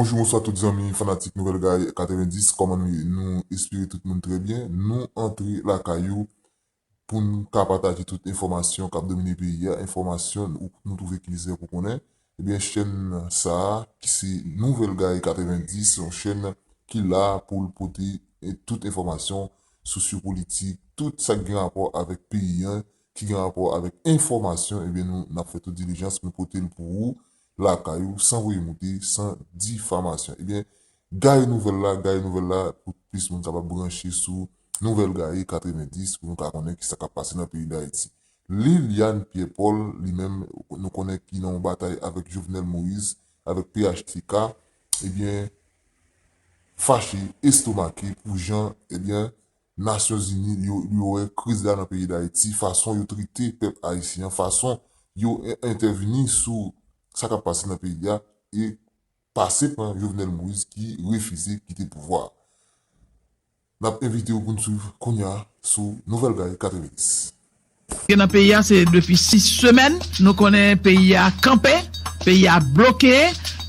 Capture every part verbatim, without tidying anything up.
Bonjou, bonswa tout zanmi fanatik Nouvèl Gay katrevenndis, kòman nou ye? Nou espere tout moun trè byen. Nou antre lakay ou pou n ka pataje tout enfòmasyon k ap domine peyi a, enfòmasyon nou, nou twouve ki nesesè pou konnen. Ebyen, chèn sa a, ki se Nouvèl Gay katrevenndis, se yon chèn ki la pou l pote, eh, tout enfòmasyon sosyopolitik, tout sa k gen rapò avèk peyi a, ki gen rapò avèk enfòmasyon, ebyen, nou, n ap fè tout dilijans pou nou pote l pou ou, lakay ou, san voye moute, san difamasyon. Ebyen, gaye nouvèl la, gaye nouvèl la, pou plis moun kapab branche sou Nouvèl Gay katrevenndis, pou nou ka konnen ki sa k ap pase nan peyi Dayiti. Liliane Pierre Paul, li menm, nou konnen ki nan yon batay avèk Jovenel Moïse, avèk P H T K, ebyen, fache, estomake pou jan, ebyen, Nasyonzini, yo, yo wè kriz la nan peyi Dayiti, fason yo trete pèp ayisyen an, fason yo en-, entèvini sou sa k ap pase nan peyi a, e pase pran Jovenel Moïse ki refize kite pouvwa a. N ap envite w pou n swiv kounye a sou Nouvèl Gay katrevenndis. Gen nan peyi a, se depi sis semèn, nou konnen peyi a kanpe, peyi a bloke,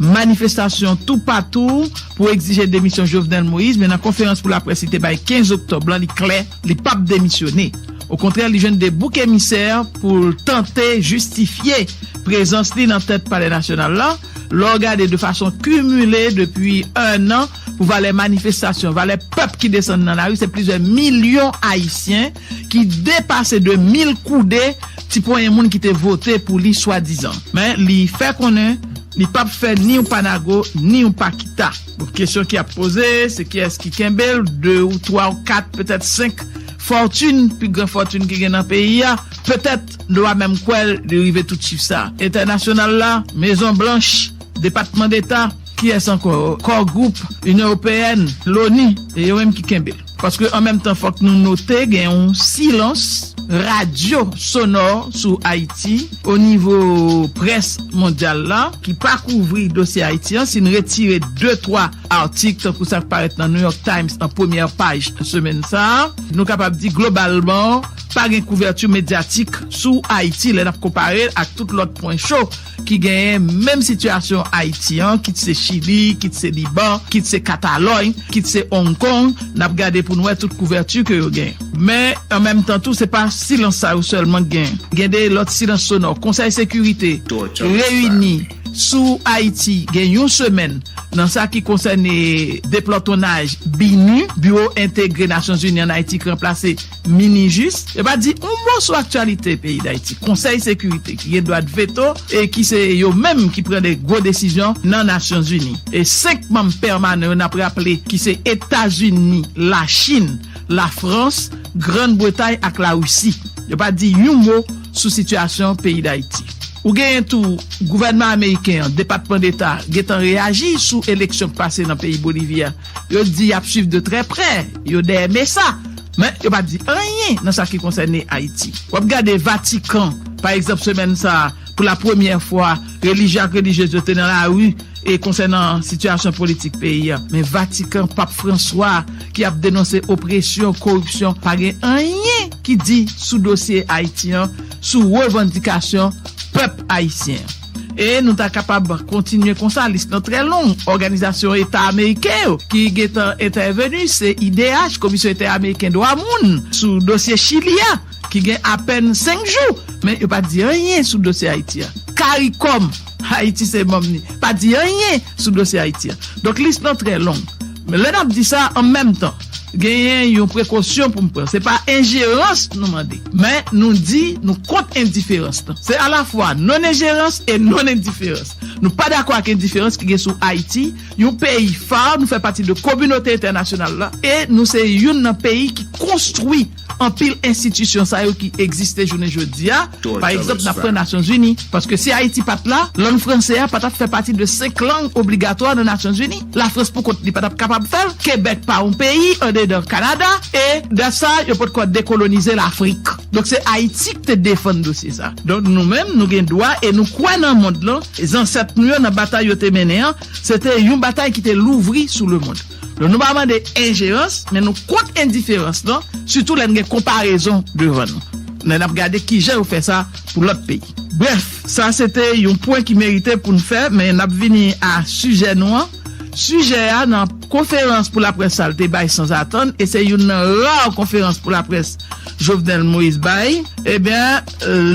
manifestasyon toupatou pou egzije demisyon Jovenel Moïse, men nan konferans pou laprès li te bay kenz oktòb lan, li klè, li p ap demisyone. Okontrè, li jwenn de bouk emisè pou l tante jistifye prezans li nan tèt Palè Nasyonal la. Lè w gade de fason kimile depi en an, pou valè manifestasyon, valè pèp ki desann nan lari, se plizyè milyon Ayisyen ki depase de mil koude ti ponyen moun ki te vote pou li swadizan. Men li fè konnen li p ap fè ni yon pa nago, ni yon pa kita. Bon, kesyon ki ap poze, se kiyès ki kenbe l, de ou twa ou kat, petèt senk fòtin, pi gran fòtin ki gen nan peyi a. Petèt, nou pa menm kwè l, li rive tout chif sa. Entènasyonal la, Mezon Blanch, Depatman Deta, kiyès ankò? Core Group, Inyon Ewopeyèn, Loni, e yo menm ki kenbe l. Paske an menm tan, fòk nou note gen yon silans radyo sonò sou Ayiti o nivo près mondyal la, ki pa kouvri dosye Ayiti an, si n retire de twa atik, tankou sa k parèt nan New York Times an premyè paj semèn sa a, nou kapab di globalman, pa gen kouvèti medyatik sou Ayiti lè n ap konpare l ak tout lòt pwen cho ki genyen menm sitiyasyon Ayiti an, kit se Chili, kit se Liban, kit se Katalòy, kit se Hong Kong, n ap gade pou n wè tout kouvèti ke yo genyen. Men, an menm tan tou, se pa silans sa yo sèlman k genyen. Gen de lòt silans sonò. Konsèy Sekirite reyini sou Ayiti gen yon semèn nan sa ki konsène deplòtonnaj BINUH, Biwo Entegre Nasyonzini ann Ayiti, ki ranplase MINUJUST. Yo pa di yon mo sou aktyalite peyi Dayiti. Konsèy Sekirite, ki gen dwa de veto e ki se yo menm ki pran de gwo desizyon nan Nasyonzini. E senk manm pèmanan yo, n ap raple, ki se Etazini, Lachin, Lafrans, Grann Bretay ak Larisi. Yo pa di yon mo sou sitiyasyon peyi Dayiti. Ou genyen tou gouvènman ameriken an, Depatman Deta, gentan reyaji sou eleksyon k pase nan peyi Bolivi a. Yo di y ap swiv de trè prè, yo dèyè Mesa. Men yo pa di anyen nan sa ki konsène Ayiti. W ap gade Vatikan, pa egzanp, semèn sa a, pou la premyè fwa, relijye ak relijyez yo te nan lari e konsènan sitiyasyon politik peyi a. Men Vatikan, Pap Franswa, ki ap denonse opresyon, koripsyon, pa gen anyen ki di sou dosye Ayiti an, sou revandikasyon pèp ayisyen an. E nou ta kapab kontinye konsa, lis lan trè long. Òganizasyon Eta Ameriken yo ki gentan entèveni, se I D H, Komisyon Entèameriken Dwa Moun, sou dosye Chili a, ki gen apèn senk jou, men yo pa di anyen sou dosye Ayiti a. Karikòm, Ayiti se manm li, pa di anyen sou dosye Ayiti a. Donk, lis lan trè long. Men lè n ap di sa, an menm tan, genyen yon prekosyon pou n pran. Se pa enjerans nou mande, men nou di nou kont endiferans lan. Se alafwa non-enjerans e non-endiferans. Nou pa dakò ak endiferans ki gen sou Ayiti, yon peyi fa, nou fè pati de kominote entènasyonal la, e nou se youn nan peyi ki konstwi anpil enstitisyon sa yo ki egziste jounen jodi a. Pa egzanp, n ap pran Nasyonzini. Paske si Ayiti pa t la, lang franse a pa t ap fè pati de senk lang obligatwa nan Nasyonzini. Lafrans pou kont li pa t ap kapab fè l. Kebèk pa yon peyi andedan Kanada. E dat sa, yo potko dekolonize Lafrik. Donk, se Ayiti ki te defann dosye sa. Donk, nou menm, nou gen dwa e nou kwè nan mond lan. Zansèt nou yo, nan batay yo te mennen an, se te yon batay ki te louvri sou lemonn. Donk, nou pa mande enjerans, men nou kont endiferans lan, sitou lè n gen konparezon devan nou. Lè n ap gade kijan yo fè sa pou lòt peyi. Brèf, sa se te yon pwen ki merite pou n fè, men n ap vini a sijè nou an. sijè a nan konferans pou laprès sa l te bay sanzatann, e se youn nan ra konferans pou laprès Jovenel Moïse bay, ebyen,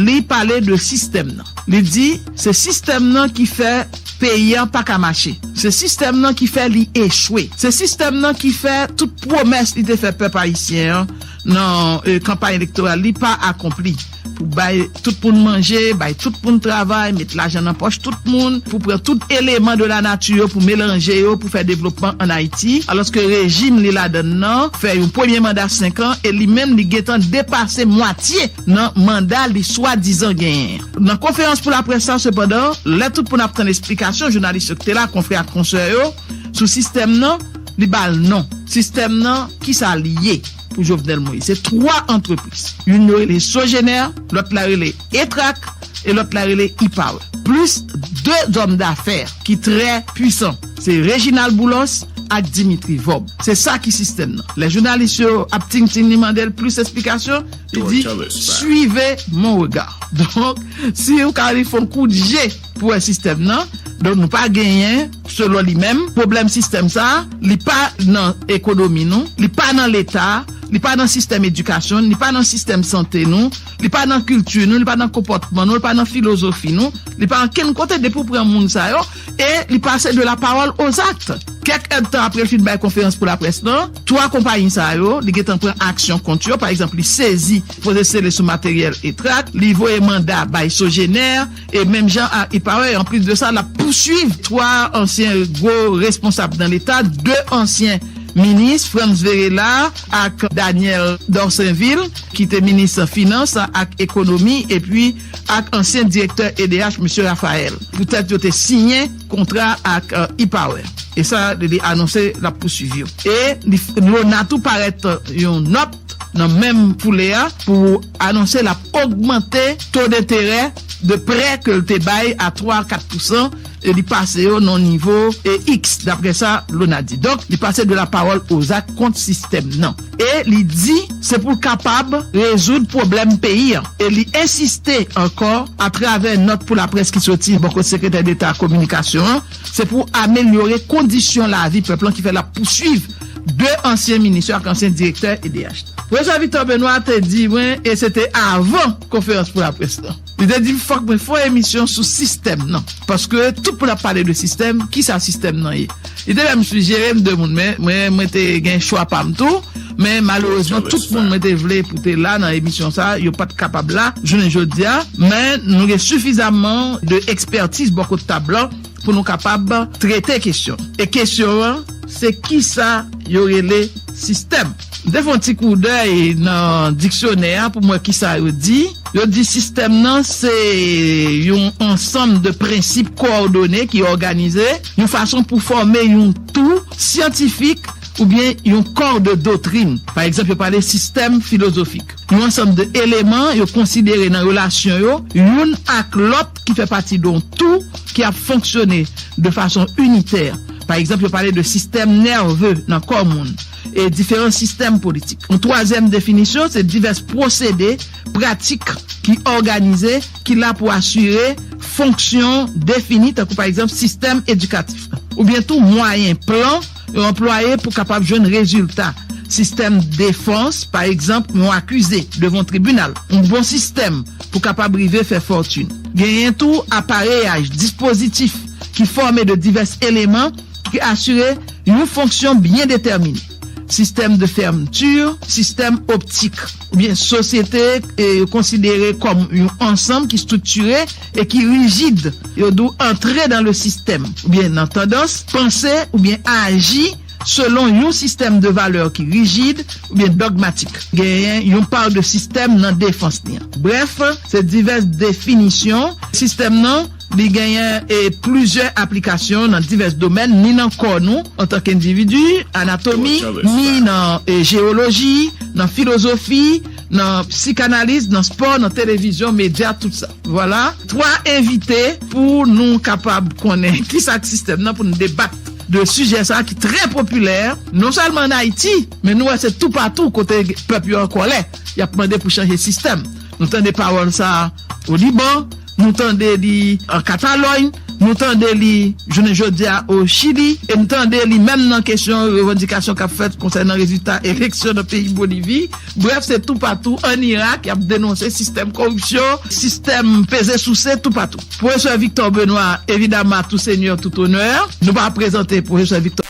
li pale de sistèm nan. Li di se sistèm nan ki fè peyi an pa ka mache. Se sistèm nan ki fè li echwe. Se sistèm nan ki fè tout pwomès li te fè pèp ayisyen an nan e, kanpay elektoral li pa akonpli. Pou bay tout moun manje, bay tout moun travay, met lajan nan pòch tout moun, pou pran tout eleman de la nati yo, pou melanje yo, pou fè devlopman ann Ayiti, alòske rejim li ladann nan fè yon premye manda senk an, e li menm li gentan depase mwatye nan manda li swadizan genyen. Nan konferans pou laprès sa, sepandan, lè tout moun ap tann esplikasyon, jounalis yo ki te la, konfrè ak konsè yo, sou sistèm nan, li ba l non. Sistèm nan, kisa l ye pou Jovenel Moïse? Se twa antrepriz. Youn yo rele Sogener, lòt la rele Etrak, e lòt la rele Ipower. Plis de zòm dafè ki trè pwisan. Se Reginald Boulos ak Dimitri Vorbe. Se sa ki sistèm nan. Lè jounalis yo ap ting ting li mande l plis esplikasyon, li di suivez mon regard. Donk, si ou ka li fè yon kout je pou wè sistèm nan, donk nou pa genyen, selon li menm, pwoblèm sistèm sa, li pa nan ekonomi nou, li pa nan Leta, li pa nan sistèm edikasyon, li pa nan sistèm sante nou, li pa nan kilti nou, li pa nan konpòtman nou, li pa nan filozofi nou, li pa ankenn kote. Depi w pran moun sa yo, e li pase de la parole aux actes. Kèk èdtan apre l fin bay konferans pou laprès lan, twa konpayi sa yo, li gentan pran aksyon kont yo. Pa egzanp, li sezi, poze sele sou materyèl Etrak, li voye manda bay Sogener, e menm jan a Ipower. Anplis de sa, l ap pouswiv twa ansyen gwo responsab nan Leta, de ansyen minis, Frantz Verella ak Daniel Dorsainvil, ki te minis finans ak ekonomi, epi ak ansyen direktè E D H, mesye Raphaël. Poutèt yo te siyen kontra ak e, Ipower. E sa, li anonse l ap pouswiv yo. E li, Lona tou parèt yon nòt nan menm foulè a pou anonse l ap ogmante to denterè de prè ke l te bay a twa, kat pousan, e li pase yo nan nivo e X, daprè sa Lona di. Donk, li pase de la parole aux actes kont sistèm nan. E li di se pou l kapab rezoud pwoblèm peyi an. E li ensiste ankò atravè nòt pou laprès ki soti bò kot sekretè deta kominikasyon an, se pou amelyore kondisyon lavi pèp lan ki fè l ap pouswiv de ansyen minis yo ak ansyen direktè E D H. Profesè Victor Benoît te di mwen, e se te avan konferans pou laprès lan. Li te di m fòk mwen fè yon emisyon sou sistèm nan. Paske tout moun ap pale de sistèm, kisa sistèm nan ye? Li te menm sijere m de moun, men mwen, mwen te gen chwa pa m tou. Men malerezman, tout moun mwen te vle pou te la nan emisyon sa, yo pa t kapab la jounen jodi a. Men nou gen sifizamman de ekspètiz bò kot tab lan pou nou kapab trete kesyon. E kesyon an, se kisa yo rele sistèm? M te fè yon ti koudèy nan diksyonè a pou m wè kisa yo di. Yo di sistèm nan se yon ansanm de prensip kowòdone ki òganize yon fason pou fòme yon tou syantifik oubyen yon kò de doktrin. Pa egzanp, yo pale sistèm filozofik. Yon ansanm de eleman yo konsidere nan relasyon yo youn ak lòt ki fè pati de yon tou ki ap fonksyone de fason initè. Pa egzanp, yo pale de sistèm nève nan kò moun e diferan sistèm politik. Yon twazyèm definisyon, se divès pwosede, pratik ki òganize, ki la pou asire fonksyon defini, tankou pa egzanp sistèm edikatif, oubyen tou mwayen, plan yo anplwaye pou kapab jwenn rezilta. Sistèm defans, pa egzanp, yon akize devan yon tribinal, yon bon sistèm pou kapab rive fè fòtin. Genyen tou apareyaj, dispozitif ki fòme de divès eleman ki asire yon fonksyon byen detèmine. Sistèm de fèmti, sistèm optik, oubyen sosyete e yo konsidere kòm yon ansanm ki estriktire e ki rijid. Yo di w antre dans le système, oubyen nan tandans, panse oubyen aji selon yon sistèm de valè ki rijid oubyen dògmatik. Genyen yon pa de sistèm nan defans li an. Brèf, se divès definisyon sistèm nan. Li genyen e plizyè aplikasyon nan divès domèn, ni nan kò nou antanke endividi, anatomi, ni nan e jewoloji, nan filozofi, nan psikanaliz, nan spò, nan televizyon, medya, tout sa. Vwala, twa envite pou nou kapab konnen kisa k sistèm nan, pou nou debat de sijè sa a ki trè popilè, non sèlman ann Ayiti, men nou wè se toupatou kote pèp yo an kòlè, y ap mande pou chanje sistèm. Nou tande pawòl sa a o Liban, nou tande li an Katalòny, Nou tande li jounen jodi a o Chili, e n tande li menm nan kesyon revandikasyon k ap fèt konsènan rezilta eleksyon nan peyi Bolivi. Brèf, se toupatou, ann Irak, y ap denonse sistèm kòripsyon, sistèm peze souse toupatou. Pwofesè Victor Benoît, evidama, tou senyè, tou onè, nou pa prezante pwofesè Victor.